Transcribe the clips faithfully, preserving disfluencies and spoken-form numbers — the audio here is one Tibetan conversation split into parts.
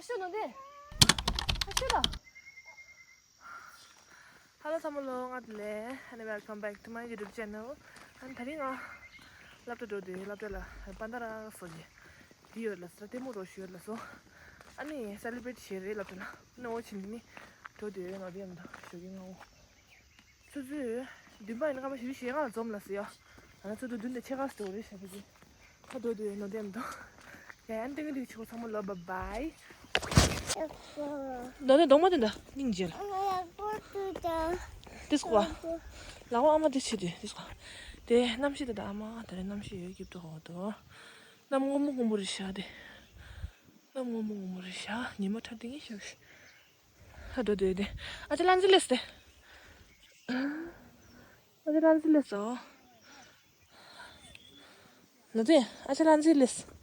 ཤོད་ནོ་དེ། ཨ་ཤོད་ད། Hello ཚང་མ་ལོ། ང་དེ་ལས། And welcome back to my YouTube channel. ཨ་ནི་དེ་རིང་ང་སློབ་གྲྭ་འགྲོ་དུས་སློབ་གྲྭ་ལ་པན་ད་ར་སོ་ལི་དེ་ཡོད་ལ་སོ། ལྟད་མོ་རོ་ཞུ་ཡོད་ལ་སོ། ཨ་ནི་celebrate བྱེད་རེད་སློབ་གྲྭ་ལ། ནོ་ཕྱིན་ནི་འགྲོ་དུས་ནོ་དེ་ཡང་ད་ཞོགས་ཀྱི་ང་འོ། ཆུ་ཚོད་བདུན་པ་ཡིན་ན་སྐར་མ་བཞི་བཅུ་ཞེ་ལྔ་ལ་འཛོམས་ལ་ཟེར་ཡ། ང་ཚོ་དུ་བདུན་དང་ཕྱེད་ཀ་ཙམ་འགྲོ་རེད་ཤག་ཕ་གི། ཁ་འགྲོ་དུས་ནོ་དེ་ཡང་ད། ཡ་ཡང་ཏིང་ཏིང་ཆུ་ཚང་མ་ལོ། Bye bye. ད་ནི་གདོང་མ་དེ་འདྲ་སྙིང་རྗེ་ལ། དེ་སྐོ། ལག་པ་ཨ་མ་དེ་ཆེ་དུས་དེ་སྐོ། དེ་གནམ་གཤིས་དེ་ད་ཨ་མ་དེ་རིང་གནམ་གཤིས་ཡོད་སྐྱིད་པོ་འདུག་འོ་དོ། གནམ་སྔོན་མོ་སྔོན་མོ་རེད་ཤག་དེ། གནམ་སྔོན་མོ་སྔོན་མོ་རེད་ཤག་ཉི་མ་ཁྲ་ཏིང་ངེ་ཤག་ཤག་ཧ་འགྲོ་དུས་དེ། ཨ་ཅེ་ལན་ཟི་ལེས་དེ། ཨ་ཅེ་ལན་ཟི་ལེས་སོ། ལོ་ཙེ། ཨ་ཅེ་ལན་ཟི་ལེས།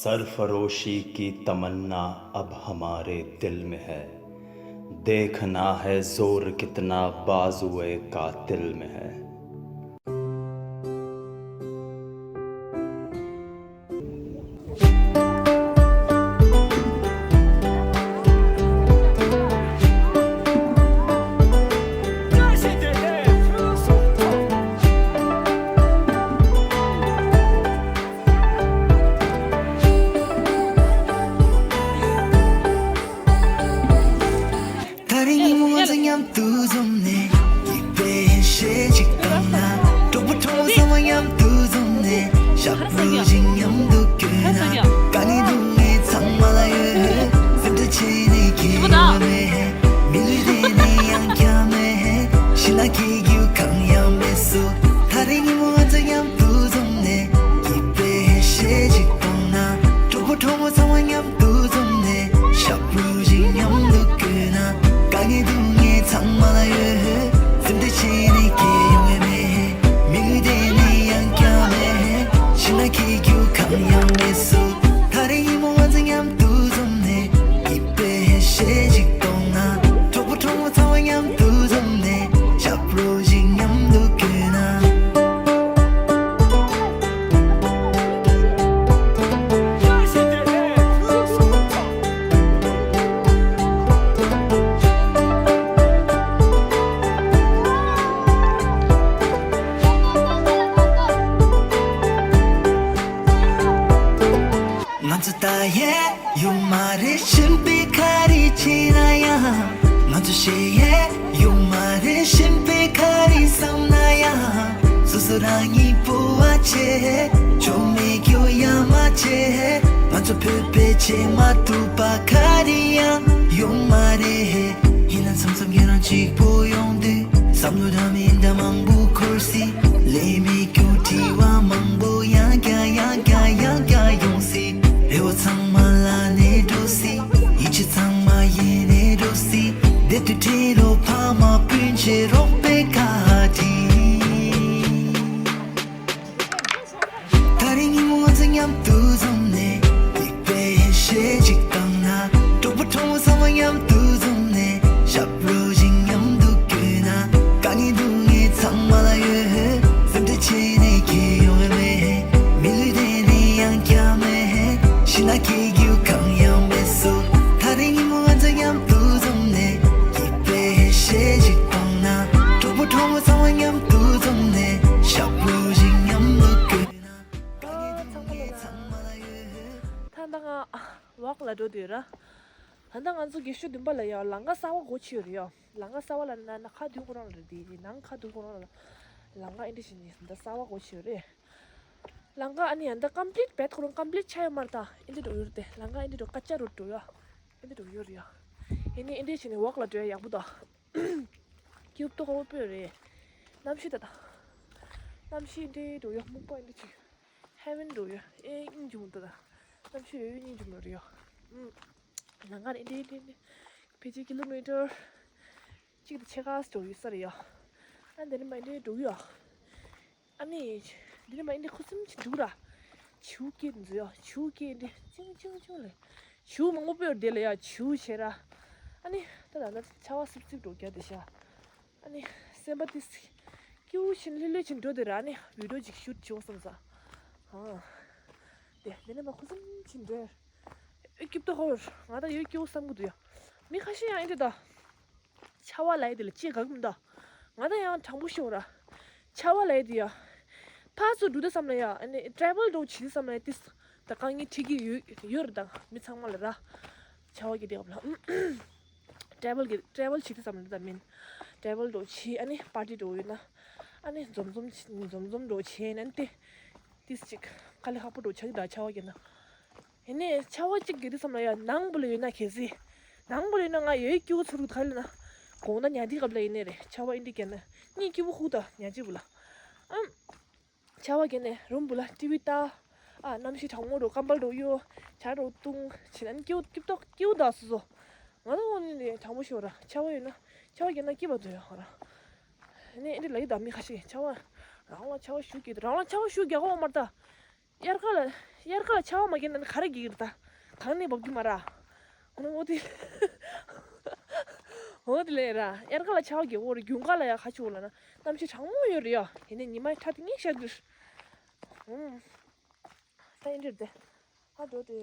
سرفروشی کی تمنا اب ہمارے دل میں ہے، دیکھنا ہے زور کتنا بازوئے قاتل میں ہے۔ ད་རིང་ཉིན་མོ་ང་ཚོ་མཉམ་དུ་འཛོམས་ནས། སྐྱིད་པའི་ཞལ་ཞིག་བཏང་ན། གྲོགས་པོ་གྲོགས་མོ་ཚང་མ་མཉམ་དུ་འཛོམས་ནས། ཞབས་བྲོ་ཞིག་མཉམ་དུ་བཀོད་ན། དཀའ་ངལ་སྡུག་བསྔལ་ཚང་མ་ལ་ཡོད། སེམས་ཁྲལ་བྱས་ནས་སྐྱིད་ཡོང་མེད། མི་ལུས་བདེ་ནས་ཡང་བསྐྱར་མེད། ཕྱི་ནང་སྐྱིད་རྒྱུ་གང་ཡང་མེད་སོ། ད་རིང་ཉིན་མོ་ང་ཚོ་མཉམ་དུ་འཛོམས་ནས། སྐྱིད་པའི་ཞལ་ཞིག་བཏང་ན། གྲོགས་པོ་གྲོགས་མོ་ཚང་མ་མཉམ་དུ་འཛོམས་ནས། ཞབས་བྲོ་ཞིག་མཉམ་དུ་བཀོད་ན། དཀའ་ངལ་སྡུག་བསྔལ་ཚང་མ་ལ་ཡོད། སེམས་ཁྲལ་བྱས་ནས་སྐྱིད་ཡོང་ངེས་མེད། མི་ལུས་བདེ་ནས་ཡང་བསྐྱར་མེད། ཕྱི་ནང་སྐྱིད་རྒྱུ་གང་ཡང་མེད་སོ། ད་རིང་ཉིན་མོ་ང་ཚོ་མཉམ་དུ་འཛོམས་ནས། སྐྱིད་པའི་ཞལ་ཞིག་གཏོང་ན། གྲོགས་པོ་གྲོགས་མོ་ཚང་མ་མཉམ་དུ་འཛོམས་ནས། ཞབས་བྲོ་ཞིག་མཉམ་དུ་བཀོད་ན། ང་ཚོ་ད་ཡས་ཡོད་མ་རེད། གཞན་པའི་ག་རེ་བྱས་ན་ཡང་། ང་ཚོ་ཞེ་ཡས་ཡོད་མ་རེད། གཞན་པའི་ག་རེ་བསམ་ན་ཡང་། སོ་སོ་རང་ཉིད་སྤོབས་པ་བྱེད། ཆོ་མེད་སྐྱོ་ཡ་མ་བྱེད། ང་ ཚོ་བོད་པའི་ཆེས་མ་ཐུབ་པ་ག་རེ་ཡང་ཡོད་མ་རེད། ཡིན་ན་མཚམས་མཚམས་ཁྱེད་རང་གཅིག་པོ་ཡོང་དུས་བསམ་བློ་འདྲ་མིན་འདྲ་མང་པོ་འཁོར་སྲིད། ལས་མེད་རྒྱུ་དྲི་བ་མང་པོ་ཡང་བསྐྱར་ཡང་བསྐྱར་ཡང་བསྐྱར་ཡོང་སྲིད། རེ་བ་ཚང་མ་ལ་ནས་འགྲོ་སྲིད། ཡིད་ཆེས་ཚང་མ་ཡེ་ནས་འགྲོ་སྲིད། དེ་དུས་ཁྲེལ་ལོ་ཕ་མ་སྤུན་མཆེད་རོགས་པའི་བཀའ་དྲིན། ད་རེས་ཉིན་མོ་ང་ཚོ་མཉམ་དུ་འཛོམས་ནས་སྡིག་པའི་ཡེ་ཤེས་ཅིག་བཏང་ན། གྲོགས་པོ་གྲོགས་མོ་ཚང་མ་མཉམ་དུ་འཛོམས་ནས་ཞབས་བྲོ་ཞིག་མཉམ་དུ་བརྐོས་ན། དཀའ་ངལ་སྡུག་བསྔལ་ཚང་མ་ལ་ཡོད། སེམས་ཁྲལ་བྱས་ནས་ཁྱེད་ཡོང་བ་མེད། མི་ལུས་དེ་ནི་ཡང་བསྐྱར་མེད། ཤི་ན་སྐྱེ་རྒྱུ་གང་ཡང་མེད་སོ། ད་རེས་ཉིན་མོ་ང་ཚོ་མཉམ་དུ་འཛོམས་ནས་སྡིག་པའི་ཡེ་ཤེས་ཅིག་བཏང་ན། གྲོགས་པོ་གྲོགས་མོ་ཚང་མ་མཉམ་དུ་འཛོམས་ནས་ཞབས་བྲོ་ཞིག་མཉམ་དུ་བརྐོས་ན། དཀའ་ངལ་སྡུག་བསྔལ་ཚང་མ་ལ་ཡོད། ད་ལྟ་ང་ཝོག་ལ་འགྲོ་འདོད་ར། ད་ལྟ་ང་ཚོ་རྒས་ཤོས་བདུན་པ་ལ་ཡང་ལམ་ཁ་གསར་པ་སྒོ་ཕྱེ་ཡོད་རེད་ཡ། ལམ་ཁ་གསར་པ་ལ་ན་ན་ཁ་བདུན་ཁོ་རང་ལ་རེད་དེ། ནང་ཁ་བདུན་ཁོ་རང་ལ་ལམ་ཁ་ཨེ་འདྲ་བྱས་ནས་ད་གསར་པ་སྒོ་ཕྱེ་ཡོད་རེད། ལམ་ཁ་ཨ་ནི་ཡང་ད་ཀམ་པི་ལིཊ་བེད་ཁོ་རང་ཀམ་པི་ལིཊ་ཆགས་ཡོད་མ་རེད། ད་ཨེ་འདྲ་འགྲོ་ཡོད་རེད་དེ། ལམ་ཁ་ཨེ་འདྲ་འགྲོ་ཀ་ཅ་རོ་འགྲོ་ཡ། ཨེ་འདྲ་འགྲོ་ཡོད་རེད་ཡ། ཨེ་ནི་ཨེ་འདྲ་བྱས་ནས་ཝོག་ལ་འགྲོ་ཡ་ཡག་པོ་ད། སྐྱིད་པོ་ཧོ་པོ་རེད། གནམ་གཤིས་ད་ད། གནམ་གཤིས་འདི་འགྲོ་ཡོད་སྨུག་པ་འདི་ཅིག་ཧེ་ཝན་འགྲོ་ཡོད་ཨེ་སྙིང་རྗེ་མོ་ད་ད། གནམ་གཤིས་ཡོད་ཡོད་སྙིང་རྗེ་མོ་རེད་ཡོད། ཨུམ། ནང་ཁ་ནས་འདི་འདི་འདི། ཕལ་ཆེར་ཀི་ལོ་མི་ཊར་གཅིག་དང་ཕྱེད་ཀ་འགྲོ་ཡོད་ས་རེད་ཡོད། ཨ་འདི་ནས་མ་འདི་འགྲོ་ཡོད། ཨ་ནི། འདི་ནས་མ་ཨིན་འདི་ཁུ་སིམ་ཅིག་འདུག་ར། བྱིའུ་སྐད་འཛུལ་ཡ། བྱིའུ་སྐད་འདི་ཅིང་ཅིང་ཅིང་ལེ། བྱིའུ་མང་པོ་སྤོས་བསྡད་ལེ་ཡ། བྱིའུ་བྱེད་ར། ཨ་ནི། ད་ད་ད་ཆར་པ་སིབ་སིབ་འགྲོ་རྒྱག་བསྡད་ཤག་ཨ་ནི། སེམས་པ་ཏིས། སྐྱིད་པོ་བྱས་ནས་ལྷོད་ལྷོད་བྱས་འགྲོ་བསྡད་ར། ཨ་ནི་བི་ཌིའོ་ཅིག་ཤུཊ་བྱེད་འོང་བསམ་ས། ཧང་། དེ་འདི་ནས་མ་ཁུ་སིམ་ཅིག་འགྲོ། ཨེ་སྐྱིད་པོ་ཧོར། ང་ད་ཡོད་སྐྱིད་པོ་བསམ་གི་འདུག་ཡ། མི་ཁ་ཤས་ཡང་ཨིན་འདི་ད། ཆར་པ་ལབ་ཡས་དེ་ལ་ཅི་དགའ་གི་མི་འདུག་ང་ད་ཡང་དྲང་པོ་ཤོད་ར། ཆར་པ་ལབ་ཡས་དེ་ཡ། ཕར་ཚུར་འགྲོ་དུས་ཙམ་ལ་ཡ། ཨ་ནི་ཊེ་རེ་ཝལ་འགྲོ་བྱེད་དུས་ཙམ་ལ་ཡ་ཏིས། ད་དཀའ་ངལ་འཕྲད་ཀྱི་ཡོད་ཡོད་རེད་ད། མི་ཚང་མ་ལ་ར། ཆར་པ་གི་དེ་ག་ལ། ཊེ་རེ་ཝལ་གི་ཊེ་རེ་ཝལ་བྱེད་དུས་ཙམ་ལ་ད་མིན། ཊེ་རེ་ཝལ་འགྲོ་བྱེད། ཨ་ནི་པར་ཊི་འགྲོ་ཡོད་ན། ཨ་ནི་འཛོམས་འཛོམས་འཛོམས་འཛོམས་འགྲོ་བྱེད་ན་ཏེ། ཏིས་ཅིག་དཀའ་ལས་ཁག་པོ་འགྲོ་ཆགས་ཀྱི་ད་ཆར་པ་གི་ན། ཡིན་ནའི་ཆར་པ་གཅིག་གི་དུས་ཙམ་ལ་ཡ་ནང་བུ་ལ་ཡོད་ན་གལ་སྲིད། ནང་བུ་ལ་ཡོད་ན་ང་ཡོད་སྐྱིད་པོ་ཚོར་གི་ད་ལ་ན། དགོང་དག་ཉལ་དུས་སྐབས་ལ་ཡིན་ནའི་རེད། ཆར་པ་ཨིན་འདི་བརྒྱབ་ན་གཉིད་སྐྱིད་པོ་ཁུག་ད་ཉལ་རྗེས་བུ་ལ། ཨམ། ཆར་པ་བརྒྱབ་ནས་རུམ་བུ་ལ་ཊི་ཝི་ལྟ། ཨ་གནམ་གཤིས་གྲང་མོ་འགྲོ་ཀམ་པལ་འགྲོ་གཡོ། ཇ་འགྲོ་བཏུང་། བྱས་ན་སྐྱིད་པོ་སྐྱིད་པོ་སྐྱིད་པོ་ད་སོ་སོ། ང་ད་འོ་ནི་ནི་གྲང་མོ་ཤོར་ར། ཆར་པ་ཡོད་ན་ཆར་པ་བརྒྱབ་ན་སྐྱིད་པ་འདུག་ཡ་ཧོ་ར། ནས་ཨིན་འདི་ལ་ཡི་ད་མི་ཁ་ཤས་ཆར་པ། རང་ལ་ཆར་པ་ཞུ་གི་རང་ལ་ཆར་པ་ཞུ་རྒྱག་གོ་མ་རེད་ད། དབྱར་ཁ་ལ། དབྱར་ཁ་ལ་ཆར་པ་མ་བརྒྱབ་ན་ག་རེ་བརྒྱབ་ཀྱི་རེད་ད། གང་ནས་འབབ་ཀྱི་མ་ར། འོ་ན་འོ་དེ། འོ་དེ་ལས་ར། དབྱར་ཁ་ལ་ཆར་པ་བརྒྱབ་འོ་ར། དགུན་ཁ་ལ་ཡ་ཁ་ཆུ་ལ་ན་གནམ་གཤིས་གྲང་མོ་ཡོད་རེད་ཡ། ཡིན་ནའི་ཉི་མའི་ཁྲ་དེ་ངའི་ཤར་གྱི་རེད། ཨུམ། ད་ཡིན་འདིར་དེ། ཨ་འགྲོ་དེ།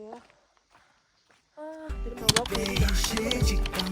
ཨ་དེར་མ་བབ་པའི་ཤེས་ཅིག་དང་